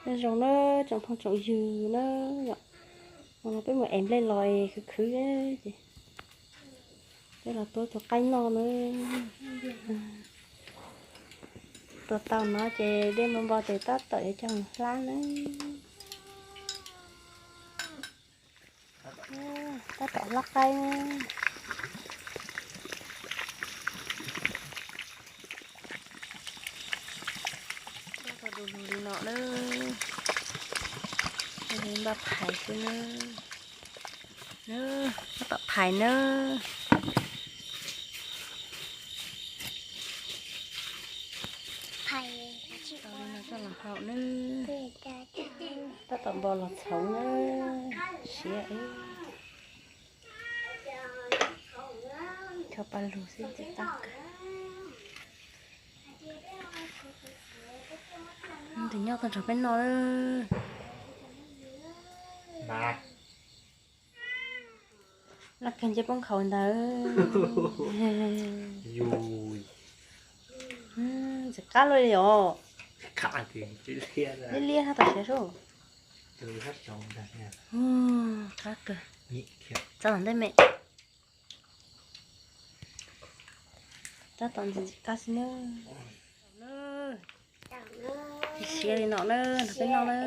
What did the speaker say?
Nyob zoo na tsoom phooj tsoom ywg na, yom, no peb mus ev nplej los es khwv khwv ces peb los tua tus qaib noj na. Tua tau no ces dej npau npau ces tab tom yuav coj mus hlab na. Tab tom hlab qaib. Tab tom du lug li no na. Npaj phais xwb na. Tab tom phais na. Tau li no coj los haus na. Tab tom npau los txhoov na. Siav ib co paj lug xwb ces qab kawg. Tus nyob tau nrog peb noj. Laj kawg nce poob nkhaus ntawd. Ntxim qab luaj li os. Liab liab hab tau siav sub. Qab kawg. Txav tom ntej me. Tab tom ntxim ntxim qab xwb na. Siav li no na, nrog peb noj na.